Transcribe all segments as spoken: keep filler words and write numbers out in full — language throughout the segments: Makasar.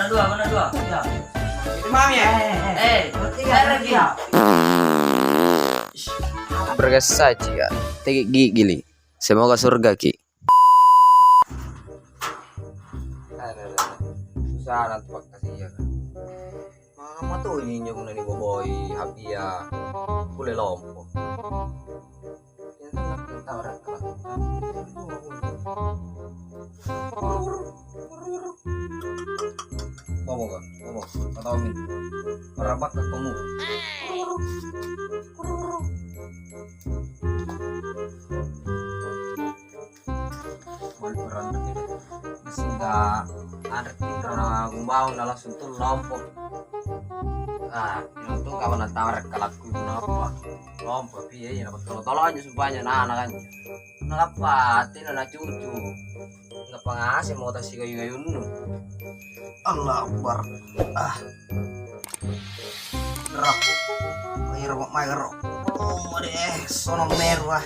Dua, mana dua? Ya. Itu mami ya? Eh, eh, eh. Eh, berarti ya, berarti ya. Bergesaji ya. Tegi gigili. Semoga surga ki. Ada, ada. Susah nanti pakkasian. Mama tuh injo punna niboboi hapia kulle lompo. Bobo, bobo, kataumi. Marabak kamu. Sehingga anre tinro na gumbaung na langsung tu lompo. Ah, untung kau na tawara kalakku napa? Lompo pi iya na tolo-tolo anjo supaya na anak anjo. Napa tena na cucu. Napa ngasih mau tasi kayu-kayunnu. Allah Akbar. Ah. Gerok. Ayo rokok mai gerok. Oh, deh, sono meru ah.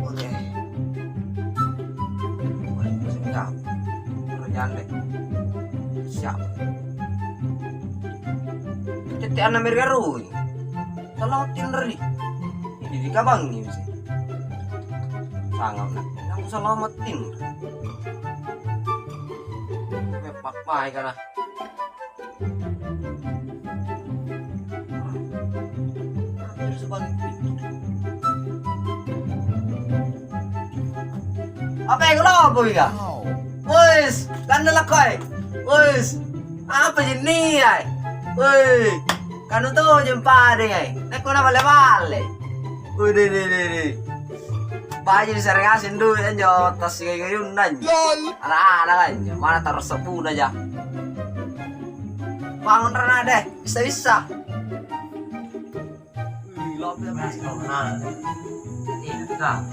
Oke. Boleh, boleh, siap. Kerjaan deh. Siap. Tette anna meri arui. Salamatin ri. Ini dikabangi mesti. Sangat nak. Yang salamatin. Memang mai kana. Apa yang lo apa ya? Wes, kan lakoi. Wes, apa jenis ya? Woi, kanu tuh jempa deh, eh. Neko na bale-bale. Udah, deh, deh, deh. Baju disarang asing duit anjo, tas kayu-kayunna anjo. Lol. Anak-anak anjo, mana taruh sepuna aja. Bangun rana deh, bisa-bisa. Wih, lomba masih mau kenal. Iya, Kak.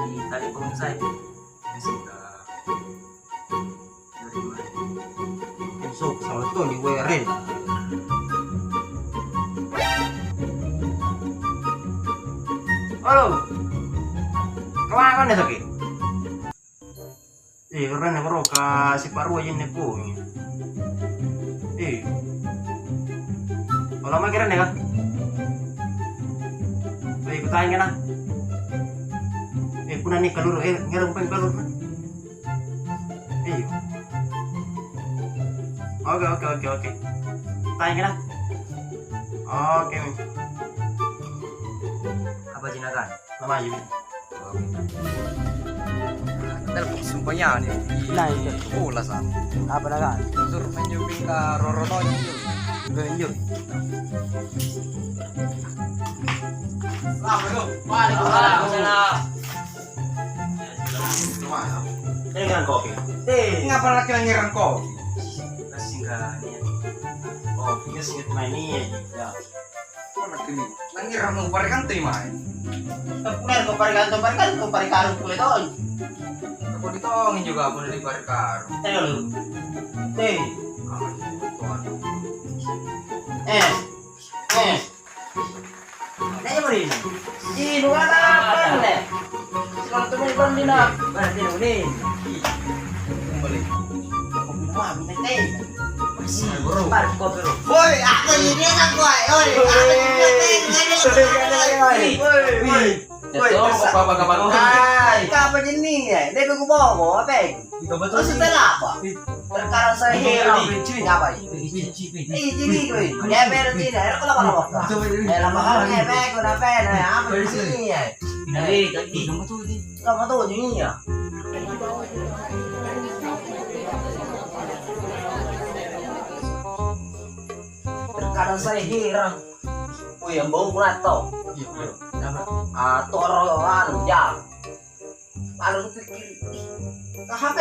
Di tali punggung saya. Masih, Kak. Sok, salah tuh di W R N. Halo. Kemana kan sakit? Eh, orangnya baru ka siparua jenne pung. Eh. Kalau mau kira nih, Kak? Eh, ikut aja, nah. Eh, punna nih, kaluru, eh, ngerang peng kaluru. Iya. Oke, oke, oke, oke. Tanya kena. Oke, Mi. Apa jinakan? Sama aja, Mi. Telepon sumpahnya nih. Nah, itu. Bola sana. Apa dah kan? Suruh main jumping ke Roro Tonji. Main jumping. Assalamualaikum. Waalaikumsalam. Ini kan kopi. Eh, ngapa laki ngerang kopi? Kasih enggak niat. Kopi kasih main niat. Ya. Mana kini? Nangirang mau parikan tuh mai. Tapi kan kau parikan, kau parikan, kau parikan kulit on. Aku ditongin juga aku dari parikan. Eh, lu. Eh. Eh. Eh. Naya beri. Ih, dua apa nih? Kalau tuh mau beli nak. Berarti udah. Kembali. Wah, minta teh. Masih. Bar kopi lu. Woi, apa ini aku, woi? Oi, apa ini teh? Woi, woi. Woi, woi. Jatuh, apa, apa, apa, apa? Hai, apa jenis ya? Dia gue bawa, apa? Itu betul. Maksudnya apa? Terkadang saya heran. Apa ini? Ih, jadi gue. Ya, beres ini. Akhirnya kenapa, kenapa? Eh, lama kali ya, Bek, udah, Bek. Nah, apa di sini ya? Ini, ini, kamu tuh, ini. Kamu tuh, ini ya. Terkadang saya heran. Wih, yang bau mulai tau. Iya, iya. Kenapa? Ah, toro, anu, ya. Lalu kupikir, ih, ke H P.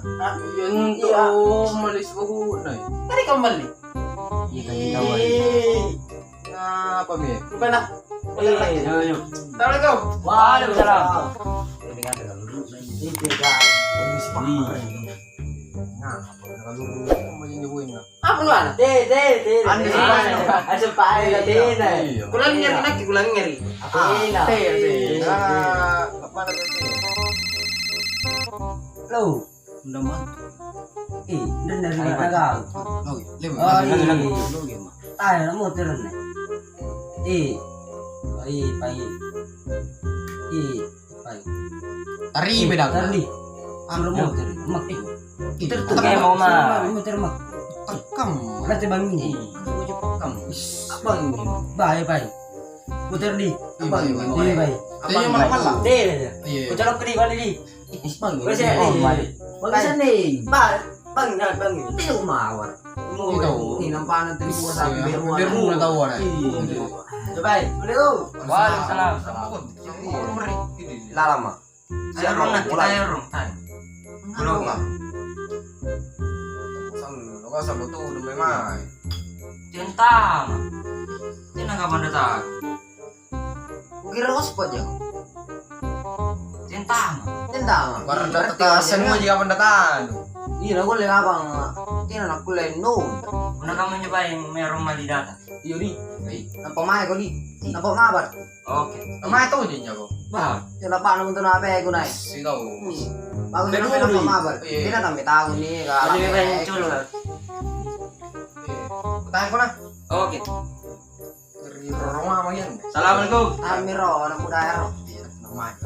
Hah? Iya, iya. Malis bagus, nah. Tadi kamu balik? Iya, kan kita balik. Ih. Apa, Mi? Bukan, ah. Eh, iya, iya. Assalamualaikum. Waalaikumsalam. Ini kan ada lulu, nah, ini. Ini kan. Ini sih, Pak. Nah, apa ada lulu? Apa yang nyebutin, nah? Apa lu, anak? Teh, teh, teh. Anu, teh. Sumpah, ayo. Ah, sumpah, ayo, teh, nah. Iya. Kulang nyari lagi, kulang nyari. Apa enak? Teh, teh. Iya, teh. Ah, apa ada teh? Lo. Undang mah. Eh, dan dari mana kau? Oh, iya. Oh, iya. Lagi, lagi, lagi. Tayo na motor na. Eh. Pai, pai. Eh, pai. Tari bedang. Tari. Anu motor, mak. Motor tuh. Oke, mau mah. Motor mak. Tekam. Nanti bangun. Tekam. Abang ini. Pai, pai. Motor di. Abang ini. Iya, pai. Abang ini. Iya, iya. Kucolok ke di balik di. Bang, bang, bang. Oh, mali. Bang, sana. Bang, bang, bang. Dia mawar. Itu. Ini nampak nanti gua sampai beruang. Beruang tahu, nah. Iya. Coba, boleh, oh. Waalaikumsalam. Lalama. Ayo rong, nanti mulai. Ayo rong, tai. Belum, Bang. Sallo, kau sallo tuh, udah memang. Tentang. Tentang kapan datang? Kukira hotspot ya? Tentang. Tentang. Baru datang semua juga kapan datang. Iya, aku lihat abang. Tena aku lihat no. Pernah kamu nyobain merong mali data? Iya, di. Nampak mai kau, di. Nampak mabar. Oke. Mae tau ji nyawa. Bah. Ya, lapa'na untu' nape gunai. Sikau. Hmm. Bagus. Peduli. Nampak mabar. Iya. Dia tambe tahu nih, kalau. Lebih banyak culu, Kak. Iya. Kutanya kau, nah. Oke. Dari Roma, Mayan. Assalamualaikum. Amiro, anak muda ya. Iya, namanya.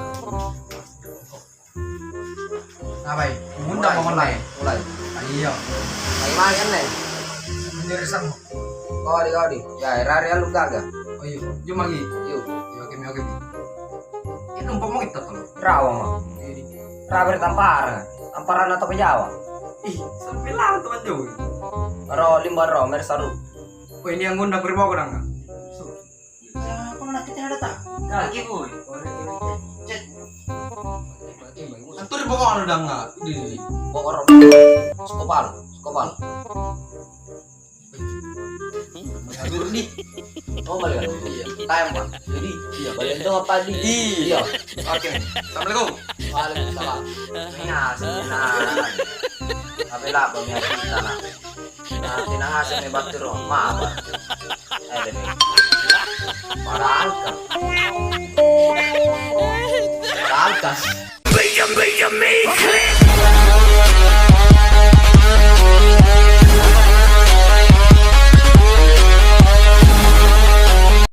Apa ya? Undang mulai, pokoknya. Mulai. Ah, iya. Bagaimana kan, Neng? Menjadi sang. Kau di, kau di. Ya, era-era lu gaga. Oh iya, jom lagi. Yuk. Iya, oke, oke. Ini umpama kita tuh. Rawa, Mak. Iya, di. Rawa bertampar. Tamparan atau pejawa? Ih, sampai lama teman jauh. Ro, limba ro, mersaru. Oh, ini yang ngundang ke rumah orang, Kak? Jangan pernah kita ada tak? Lagi, boy. Cek. Antu ri bawah anu danga. Di, di, di. Bawah ro. Skopal, skopal. Aduh, di. Oh, balik. Iya. Time, Pak. Jadi, iya, balik dong apa, di? Iya. Oke. Assalamualaikum. Waalaikumsalam. Iya, sebenarnya. Apa lah, Bang, ya, kita lah. Nah, tenang aja nih, battu ro. Maaf, Pak. Eh, deh. Parangka. Parangka.